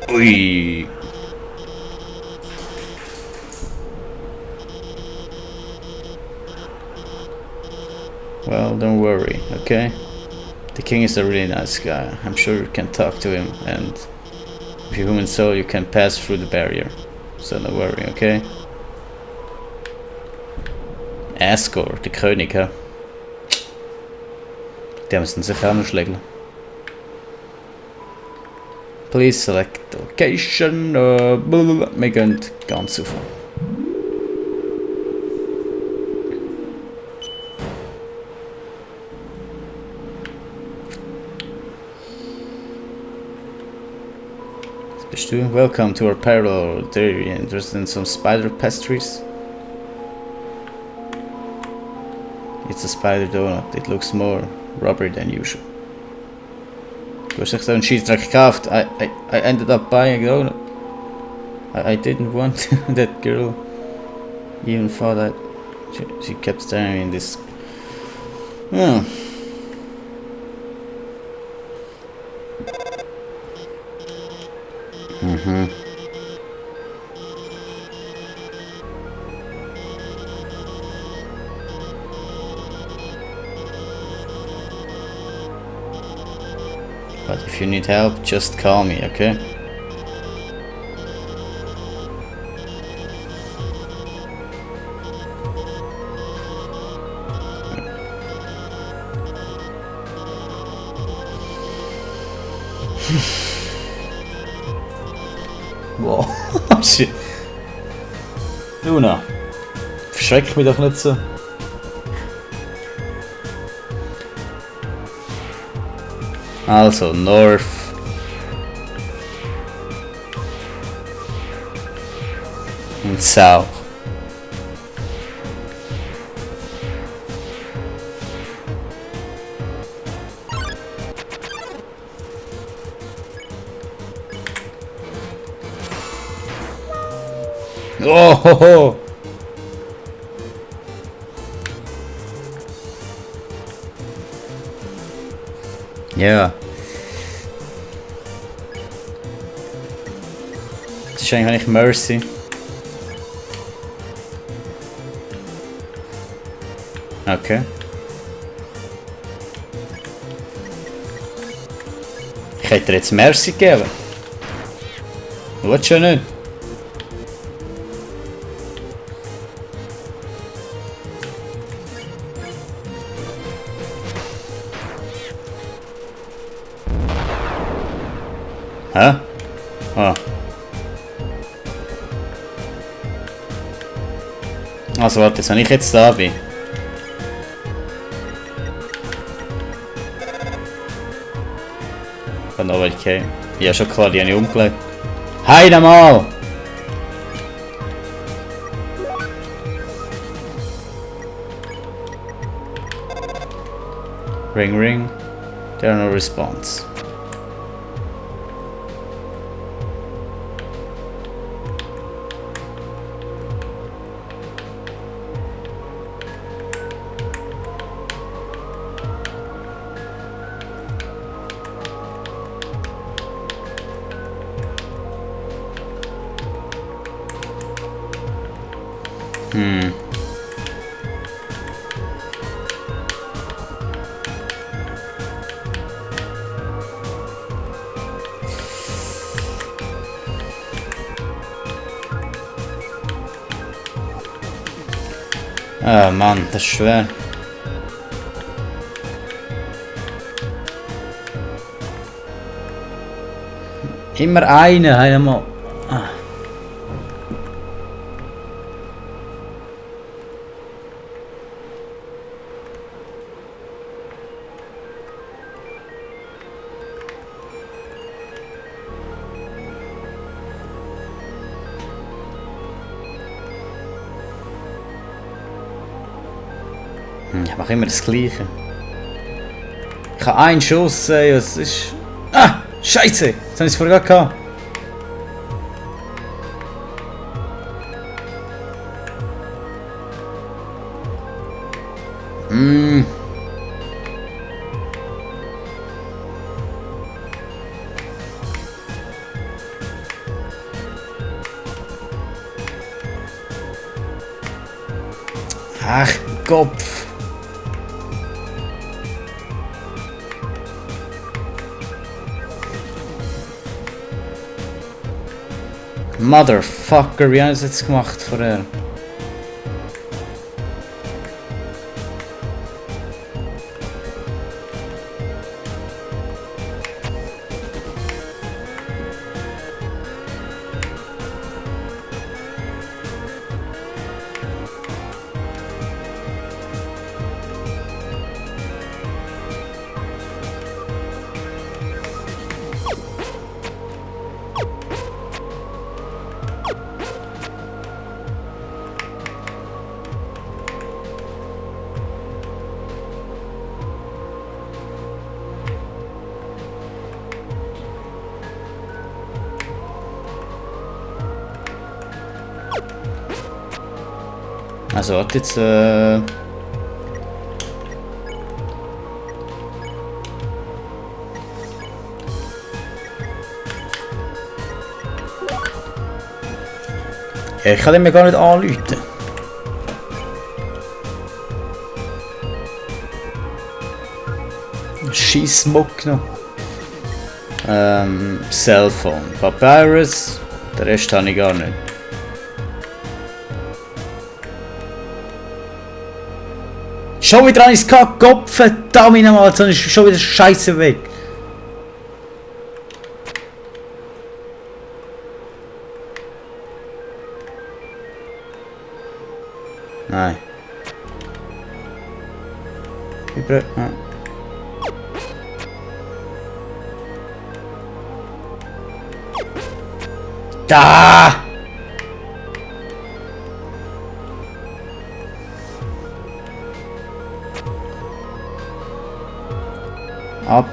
Ui. Well, don't worry, okay? The king is a really nice guy. I'm sure you can talk to him, and with your human soul you can pass through the barrier. So don't worry, okay? Asgore, der König, ja? Der müssen sich auch noch schlägeln. Please select the location. Wir gehen ganz auf. Was bist du? Welcome to our parallel. Are you interested in some spider pastries? It's a spider donut. It looks more rubbery than usual. Du hast so einen Scheissdreck gekauft. I ended up buying a donut. I didn't want that girl. Even thought that she kept staring in this. Oh. But if you need help, just call me, okay? Wow, shit. Luna, verschreck mich doch nicht so. Also North. Und South. Oh, ho, ho. Ja. Das ist eigentlich Mercy. Okay. Ich hätte dir jetzt Mercy gegeben. Willst du nicht? Hä? Ah. Also warte, wenn ich jetzt da bin. Von okay. Ja, schon klar, die habe ich umgelegt. Heide mal! Ring ring. There are no response. Ah Mann, das ist schwer. Immer eine, einmal. Ah. Ich mache immer das Gleiche. Ich habe einen Schuss, ey, was ist... Ah! Scheiße! Jetzt habe ich es vorher gehabt. Ach, Kopf. Motherfucker, wie haben sie es jetzt gemacht vorher? Also warte jetzt, ja, ich kann den mir gar nicht anrufen. Scheiß Muck noch. Cellphone. Papyrus. Den Rest habe ich gar nicht. Schon wieder an ins Kopf, verdammt nochmal, jetzt ist schon wieder Scheiße weg. Nein. Da! Ab.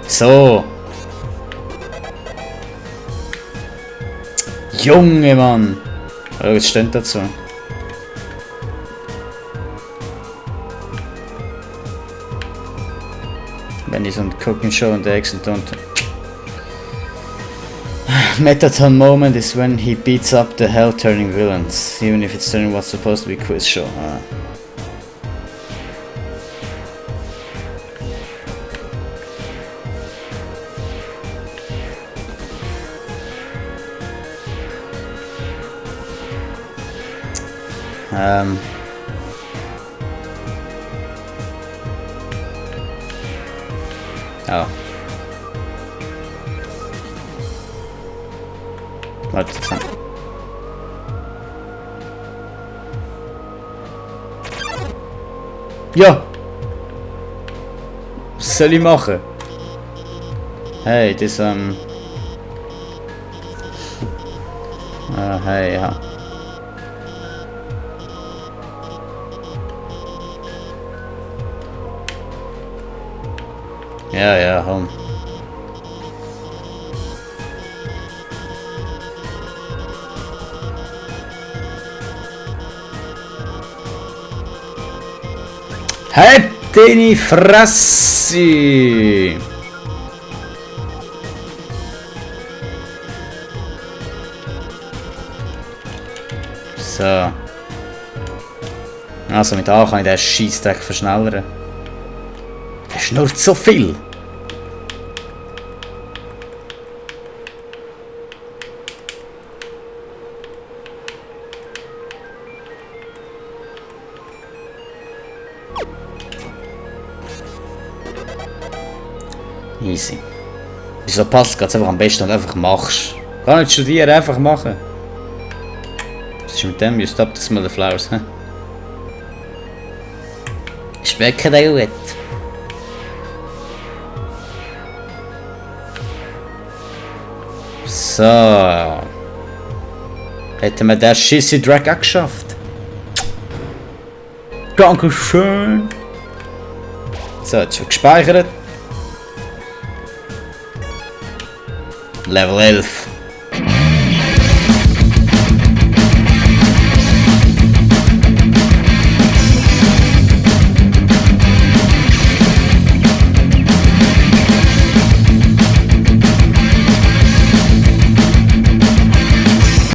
So. Junge Mann. Oh, was steht dazu? Wenn ich so ein Cooking Show und Eggs und Metaton moment is when he beats up the hell-turning villains, even if it's turning what's supposed to be a quiz show. Oh. Warte. Ja! Was soll ich machen? Hey, das hey, ja. Ja, home. Halt deine Fresse! So. Also mit A kann ich den Scheissdreck verschnellern. Der schnurrt so viel! Easy. Wieso passt es einfach am besten und einfach machst? Gar nicht studieren, einfach machen. Was ist mit dem? You stop the smell the flowers, hä? Schmecken die gut. So. Hätten wir den Schissy Drag auch geschafft. Dankeschön. So, jetzt wird gespeichert. Level 11.